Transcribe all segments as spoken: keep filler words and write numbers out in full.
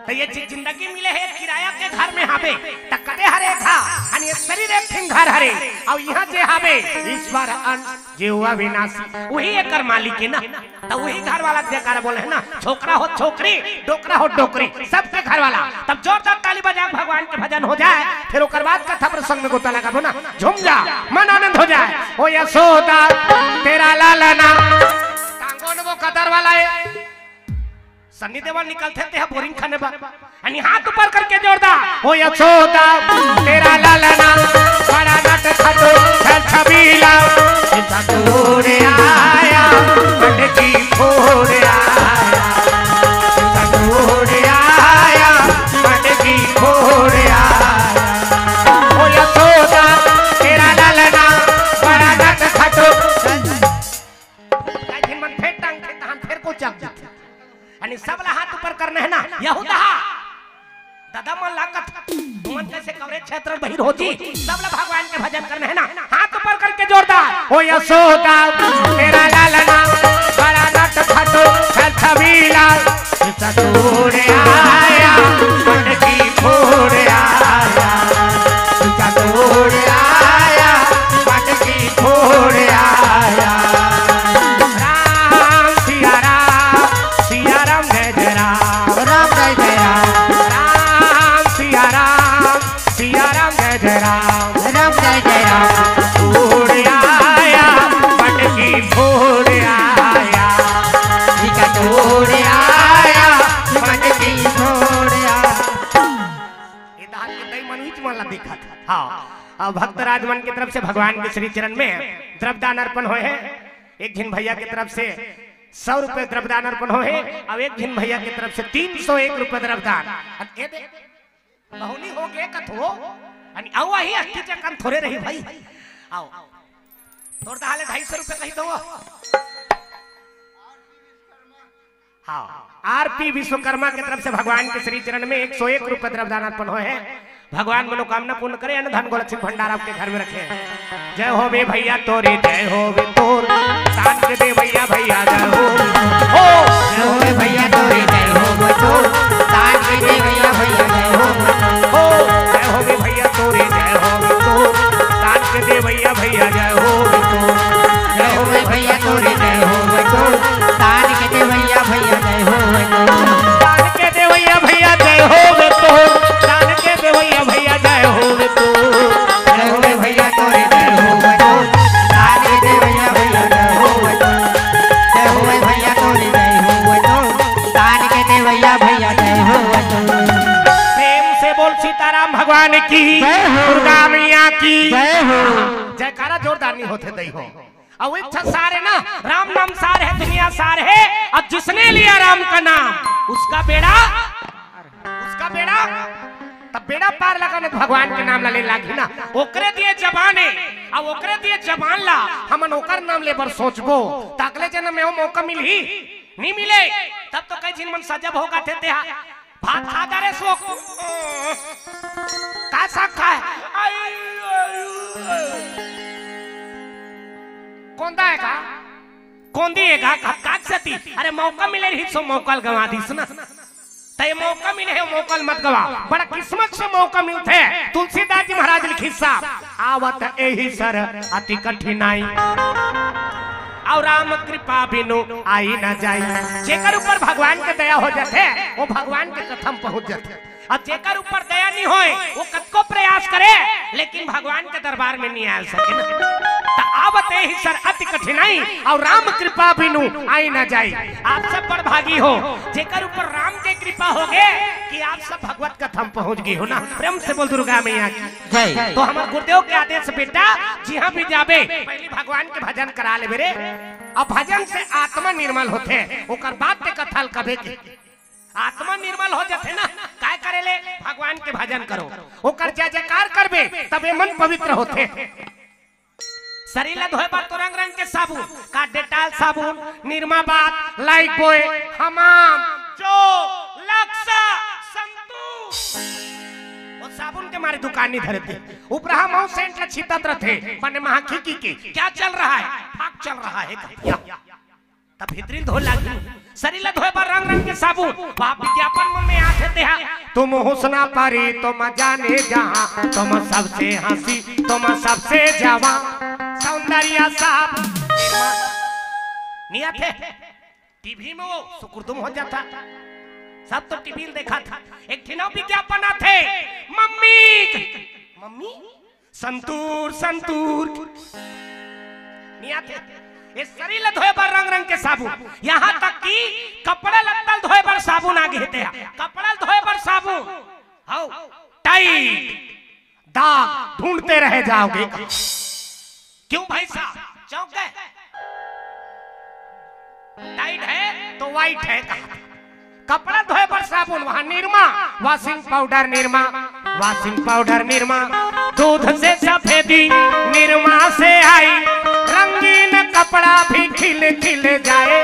त ये जि-, जिंदगी मिले हे किराया के घर में हाबे, त कते हरे एक हा, अन ये शरीर एक ठिन घर हरे, अउ इहाँ जे हाबे, ईश्वर अंश, जीव अविनाशी, उही एकर मालिक हे ना। त उही घर वाला के जयकारा बोले हे ना, छोकरा हो छोकरी, डोकरा हो डोकरी, सबके घर वाला। तब जोरदार ताली बजा के भगवान के भजन हो जाए, फिर ओकर बाद कथा प्रसंग में गोता लगाबो ना, झूम जा, मन आनंद हो जाए। ओ यशोदा, तेरा लालना। कांगो न वो कदर वाला हे। सन्नी देवल निकलथे, तेहा बोरिंग खाने बा। अनी हाथ ऊपर करके जोरदार। ओ यशोदा, तेरा लालना, बड़ा नट खटो, छल छबीला। सीता तोरे आया, मटकी फोड़ आया। सीता तोरे आया, मटकी फोड़ आया। ओ यशोदा, तेरा लालना, बड़ा नट खटो। काहे झिन मन फेर टांग के तहान फेर को चक जाथे। अनी सबला हाथ ऊपर करना हे ना, यहूदा। दादा मन लागत, तुमन कैसे कवरे क्षेत्र बहिर होती, सबला भगवान के भजन करना हे ना, हाथ ऊपर करके जोरदार। ओ यशोदा, तेरा लालना, बड़ा नट खटो, छल छबीला। सीता तोड़ आया, मटकी फोड़ आया। सीता तोड़ आया, मटकी फोड़ आया। राम सिया राम, सिया राम जय जय राम। राम जय जय राम। राम सिया राम, सिया राम जय जय राम। राम जय जय राम। तोड़ आया, मटकी फोड़ आया। सीता तोड़ आया, मटकी फोड़ आया। ये धान के दई मन उच मन ला दिखत। हाँ, अब भक्तराज मन की तरफ से भगवान के श्री चरण में द्रव्यदान अर्पण होए हे। एक झिन भैया की तरफ से सौ रुपए द्रव्यदान अर्पण होए हे, अब एक झिन भैया की तरफ से तीन सौ एक रुपए द्रव्यदान। अब ये दे, बहुनी हो गए कथो, अन अउ वही अस्थिचकन थोरे रही भाई। आओ, तोर दहाले ढाई सौ रुपए कही दो। हाँ, आरपी विश्वकर्मा की तरफ से भगवान के श्री चरण में एक सौ एक रुपए द्रव्यदान अर्पण होए हे। भगवान मनोकामना पूर्ण करे, अन्न धन गोलक सिंह भंडार आपके घर में रखे। जय हो बे भैया तोरे, जय हो बे तोर, तान के दे भैया, भैया जय हो। हो। जय हो बे भैया तोरे, जय हो बे तोर, तान के दे भैया, भैया जय हो बे तोर। हो। जय हो बे भैया तोरे, जय हो बे तोर, तान के दे भैया, भैया जय हो बे तोर। जय हो बे भैया तोरे, जय हो बे तोर, तान के दे भैया, भैया जय हो बे तोर। तान के दे भैया, भैया जय हो बे तोर, तान के दे भैया, भैया जय हो बे तोर। जय हो बे भैया तोरे, जय हो बे तोर, तान के दे भैया, भैया जय हो बे तोर। जय हो बे भैया तोरे, जय हो बे तोर, तान के दे भैया, भैया जय हो बे तोर। प्रेम से बोल सीताराम भगवान की, जय हो। दुर्गा मैया की। जय हो। जयकारा जोरदार नहीं होते दई हो। अउ एक ठा सार हे ना, राम नाम सार हे, दुनिया सार हे, अउ जिसने लिया राम का नाम, उसका बेड़ा, उसका बेड़ा, तब बेड़ा पार लगा ना, भगवान के नाम ला ले लागी ना, ओकरे दिए जबान हे, अउ ओकरे दिए जबान ला हमन ओकर नाम ले बर सोचबो, त अगले जन्म में वो मौका मिलही, नहीं मिले, तब तो कई झिन मन सजब होगा थे तेहा। भात खा जा रे सोक। का साग खाए? आई, आई, आई। कोंदा हे का? कोंदी हे का? का, का सती? अरे मौका मिले रही सो मौका ल गंवा दिस ना। त ये मौका मिले हे, मौका ल मत गंवा। बड़ा किस्मत से मौका मिलथे। तुलसीदास जी महाराज लिखिस साहब, आवत एही सर अति कठिनाई। अउ राम कृपा बिनु आई न जाई। जेकर ऊपर भगवान के दया हो जाथे, वो भगवान के कथा म पहुंच जाथे। अउ जेकर ऊपर दया नहीं होए, वो कतको प्रयास करे, लेकिन भगवान के दरबार में नहीं आ सके ना। त आवत एही सर अति कठिनाई, अउ राम कृपा बिनु आई न जाई। आप सब बड़ भागी हो, जेकर ऊपर राम के कृपा हो गे कि आप सब भगवत कथा म पहुंच गे हो ना। प्रेम से बोल दुर्गा मैया की। जय। तो हमर गुरुदेव के आदेश बेटा, जिहां भी जाबे, पहली भगवान के भजन करा लेबे रे। अब भजन से आत्मा निर्मल होथे, ओकर बाद ते कथा ल कबे के। आत्मा निर्मल हो जाथे ना, काय करे ले? भगवान के भजन करो, ओकर जय जयकार करबे, तबे मन पवित्र होथे। शरीर ला धोए बर तो रंग रंग के साबुन, का डेटॉल साबुन, निरमा बाथ, लाइफबॉय, हमाम, जो, लक्स, संतूर। वो साबुन के मारे दुकान नहीं धरे थे। उपरहा मऊ सेंट ला छीतत रथे, बने महा खिकी के, क्या चल रहा है? फाक चल रहा है का? या। तब भीतरी धो लागी। शरीर ला धोए बर रंग रंग के साबुन। वहाँ विज्ञापन मन में आथे तेहा, तुम हुस्ना परी, तुम जाने जहाँ, तुम सबसे हंसी, तुम सबसे जवां। सौंदर्य साब नियत है। टीवी में वो सुकुरदुम हो जाता, सब तो टीवी में देखा था। एक ठिन अउ विज्ञापन आथे, मम्मी, मम्मी, संतूर, संतूर। नियत है। ये शरीर ला धोए बर रंग रंग के साबुन, यहाँ तक कि कपड़ा लत्ता ल धोए बर साबुन आ गे हे तेहा। कपड़ा ल धोए बर साबुन। हौ, टाइट, दाग ढूंढते रह जाओगे। क्यों भाई साहब, चौंक गए? टाइट है तो वाइट है कहा। कपड़ा धोए बर साबुन, वहाँ Nirma, washing powder Nirma, washing powder Nirma, दूध से सफेदी निरमा से आई, रंगीन कपड़ा भी खिल खिल जाए,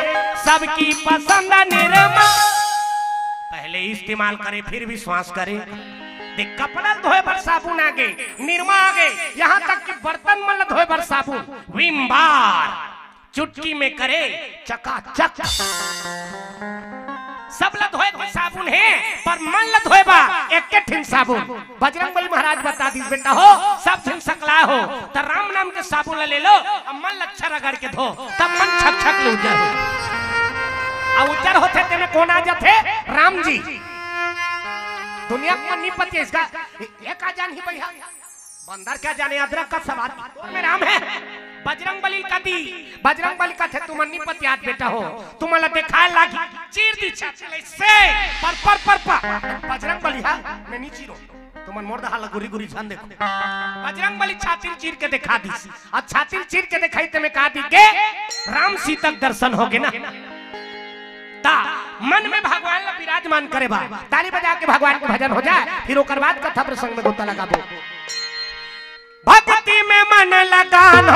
सबकी पसंद निरमा। पहले इस्तेमाल करे, फिर विश्वास करे। देख, कपड़ा धोए बर साबुन आ गे, निरमा आ गे, यहाँ तक कि बर्तन मन ल धोए बर साबुन, विम बार, चुटकी में करे चकाचक। सब ल धोए के साबुन हे, पर मन ल धोए बर एके ठिन साबुन। बजरंग बली महाराज बता दिस, बेटा हो, सब झिन सकलाय हो, त राम नाम के साबुन ल ले लो, अब मन ल अच्छा रगड़ के धो, तब मन छक छक ले उज्जर हो। अब उज्जर होथे तेमे कोन आ जाथे? राम जी। दुनिया के मन नी पतिया इसका, ए-, एक आ जान ही भैया। बंदर क्या जाने अदरक का सवाद। तोर में राम है। बजरंग बली ल कहि दिस, बजरंग बली कथे, तुमन नी पतियात बेटा हो, तुमन ला देखाय लागी। चीर दिस छाती ल अइसे, पर, पर, पर, पर। बजरंग बली हा, मैं नी चीरो। तुमन मोर डहर ला गुरी गुरी झन देखो। बजरंग बली छाती ल चीर के देखा दिस। अउ छाती ल चीर के देखाइस तेमे कहा दिस के राम सीता के दर्शन हो गे ना। त मन में भगवान ला विराजमान करे बर ताली बजा के भगवान के भजन हो जाय, फिर ओकर बाद कथा प्रसंग में गोता लगाबो। भक्ति में मन लगाना,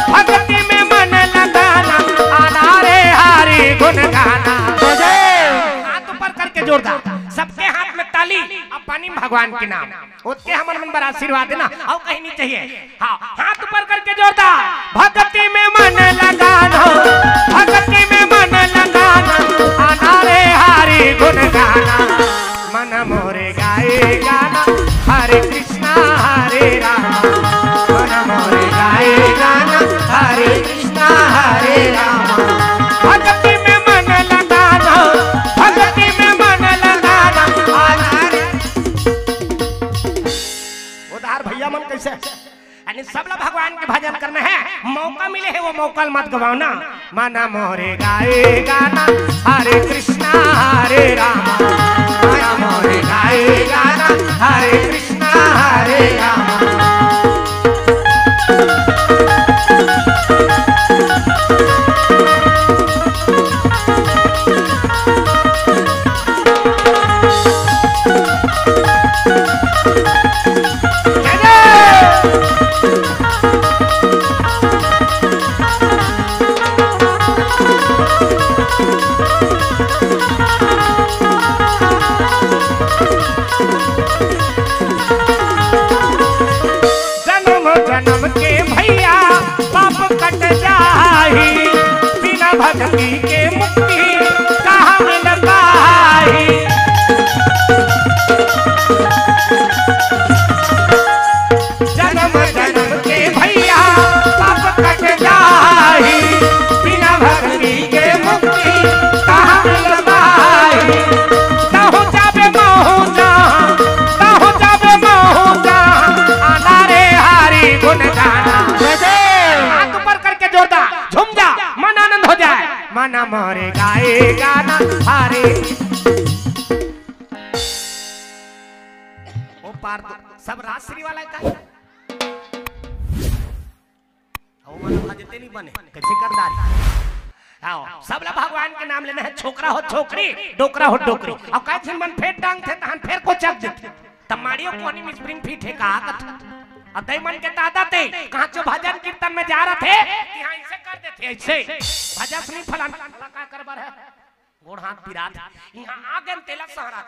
भक्ति में मन लगाना, आना रे हरि गुण गाना। हाथ ऊपर करके जोरदार, सबके हाथ में ताली, अब पानी में भगवान के नाम। ओतके हमर मन बर आशीर्वाद हे ना, अउ कहीं नहीं चाहिए। हाँ, हाथ ऊपर करके जोरदार। भक्ति में मन लगाना, भक्ति में मन लगाना, आना रे हरि गुण गाना। मन मोरे गाए गाना, हरे कृष्णा हरे राम। मन मोरे गाए गाना, हरे कृष्णा हरे राम। भक्ति में मन लगाना, भक्ति में मन लगाना, आना रे। उधार भैया मन कैसे? यानी सब ला भगवान के भजन करना है, मौका मिले है वो मौका ल मत गवाओ ना। मन मोरे गाए गाना, हरे कृष्णा हरे राम। मन मोरे गाए गाना, हरे कृष्णा हरे राम। जन्म जन्म के भैया पाप कट जाही, बिना भक्ति के मुक्ति कहाँ मिल पाही। जन्म जन्म के भैया पाप कट जाही, बिना भक्ति के मुक्ति कहाँ मिल पाही। तहु जाबे महू जहाँ, तहु जाबे महू जहाँ, आना रे हरि गुण गाना। हाथ ऊपर करके जोरदार झूम जा, मन आनंद हो जाए। मन मोरे गाए गाना हरे। वो पार तो सब राजश्री वाला का। ओ मन भजते नहीं बने, कैसे कर डारी? आओ, सब ला भगवान के नाम लेना है, छोकरा हो छोकरी, डोकरा हो डोकरी। अब काहे झिन मन फेर डांग थे, तहन फेर कोचक देथे। तब मारियो कोनी में spring fit है, कहा कथू। अब दई मन के दादा ते, कहाँ चो भजन कीर्तन में जा रहे थे, कि हाँ, ऐसे कर देथे, ऐसे। भजस नहीं फलान, फलान का कर बर है। गोड़ हाथ पिरात, यहाँ आ गन तेला सहरात।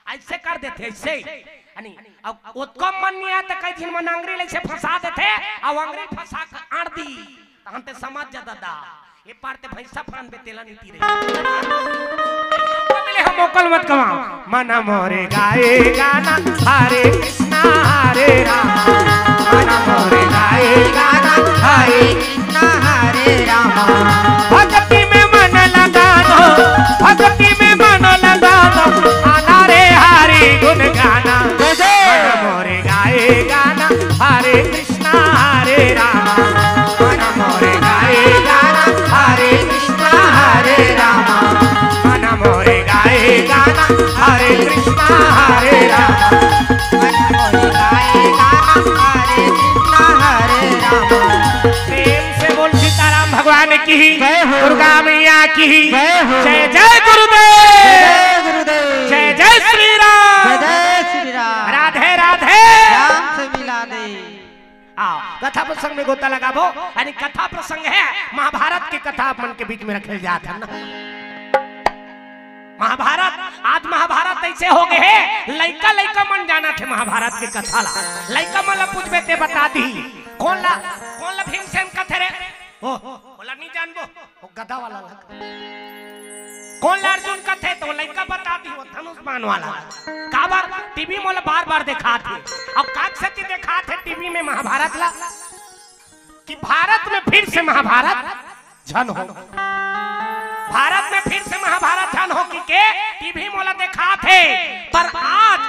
ऐसे कर देथे, ऐसे। यानी, अब ओतको मन नहीं आए, तो कई झिन मन अंगरी ले से फंसा देथे, अब अंगरी फंसा के आड़ दी, तहन ते समझ जा दादा। ये पार ते भैंसा फान बे तेला नहीं पी रही। मत गवाओ। मन मोरे गाए गाना हरे कृष्णा हरे राम। मन मोरे गाए गाना हरे कृष्णा हरे राम। भक्ति में मन लगा दो, भक्ति में मन लगा दो, आना रे हरि गुण गाना। जय जय। मन मोरे गाए गाना हरे कृष्णा हरे राम। मन मोरे गाए गाना हरे कृष्णा हरे राम। मन मोरे गाए गाना हरे कृष्णा हरे राम। मन मोरे गाए गाना हरे कृष्णा हरे राम। प्रेम से बोल सीताराम भगवान की, जय हो। दुर्गा मैया की, जय हो। जय जय गुरुदेव। जय गुरुदेव। जय जय श्री राम। जय जय श्री राम। राधे राधे। राम से मिला दे। आओ, कथा प्रसंग में गोता लगाबो। यानी कथा प्रसंग हे, महाभारत के कथा आप मन के बीच में रखल जात हे ना। महाभारत, आज महाभारत अइसे हो गे हे, लइका लइका मन जानत हे महाभारत के कथा ला। लइका मन ला पूछबे ते बता दी, कोन ला, कोन ला भीमसेन कथे रे? ओ, ओला नहीं जानबो, वो गधा वाला लग। कोन ला अर्जुन कथे तो लइका बता दी, वो धनुष बाण वाला। काबर टीवी मोला बार बार देखात हे, अब काक सेती देखात हे टीवी में महाभारत ला, कि भारत में फिर से महाभारत झन हो, भारत में फिर से महाभारत झन हो कि के टीवी मोला देखात हे, पर आज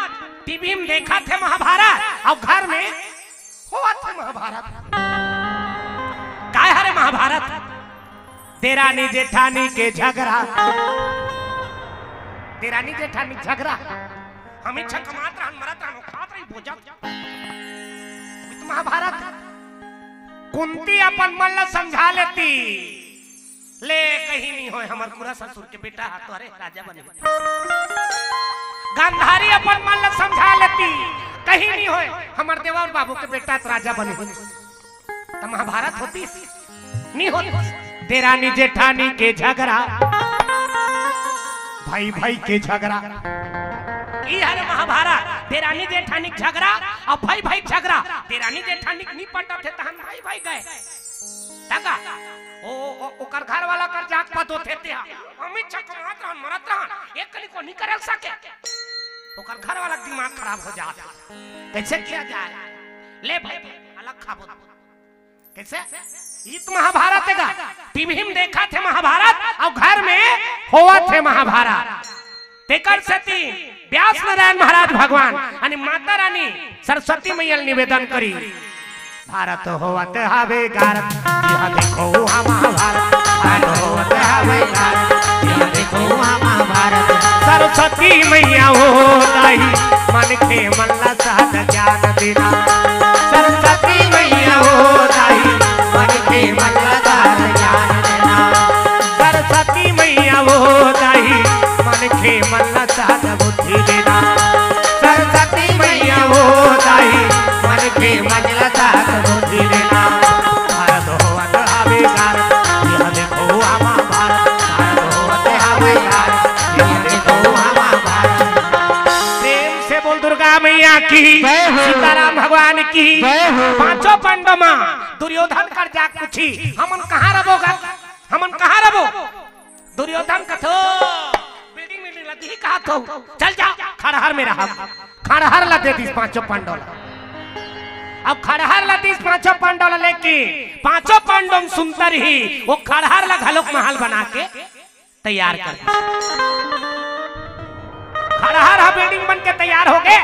टीवी में देखात हे महाभारत, अब घर में होवत हे महाभारत। काय हरे महाभारत? देरानी जेठानी के झगरा, देरानी जेठानी के झगरा। हमी छकमात रहन, मरत रहन, खात रही भोजन। इत महाभारत। कुंती अपन मन ला समझा लेती, ले कहीं नहीं होय, हमर कुरा ससुर के बेटा हा तो अरे राजा बने। गांधारी अपन मन ला समझा लेती, कहीं नहीं होय, हमर देवर बाबू के बेटा तो राजा बने। त महाभारत होतिस? नहीं होतिस। देरानी जेठानी के झगरा, भाई भाई के झगरा, ई हरे महाभारत। देरानी जेठानी के झगरा अउ भाई भाई के झगरा। देरानी जेठानी के नहीं पटत हे तहन भाई भाई गए। तका ओ, ओ, ओकर घर वाला कर जात पत होथे ते हा। अमित छकमात रहन, मरत रहन, एक कनी को नहीं करल सके। ओकर घर वाला के दिमाग खराब हो जात हे। कैसे किया जाए? ले भाई, अलग खाबो। कैसे? इत महाभारत हे गा। टीवी में देखात हे महाभारत अउ घर में होवत हे महाभारत। तेकर सेती व्यास नारायण महाराज भगवान यानी माता रानी सरस्वती मैया ल निवेदन करी, भारत होवत हवे गारत, यह देखो उहाँ महाभारत। भारत होवत हवे गारत, यह देखो उहाँ महाभारत। सरस्वती मैया हो दाई, मनखे मन ला सहज ज्ञान देना। सरस्वती मैया हो दाई, मनखे मन ला सहज ज्ञान देना। सरस्वती मैया हो दाई, मनखे मन ला सहज बुद्धि देना। सरस्वती मैया हो दाई, मनखे मन ला सहज बुद्धि देना। भारत होवत हवे गारत, यह देखो उहाँ महाभारत। भारत होवत हवे गारत, यह देखो उहाँ महाभारत। प्रेम से बोल दुर्गा मैया की, जय हो। सीताराम भगवान की। जय हो। पांचों पांडव मा दुर्योधन कर जाके पूछी, हमन कहाँ रबो गा? हमन कहाँ रबो? दुर्योधन कथो, बिल्डिंग बिल्डिंग ला दिही कहा थो, चल जा, खड़हर में रहा। खड़हर ला दे दिस पांचों पांडव ला। अब खड़हर ला दिस पांचों पांडव ला, लेकिन पांचों पांडव सुनता रही, वो खड़हर ला घलोक महल बना के तैयार कर दिस। खड़हर हा बिल्डिंग बन के तैयार हो गे।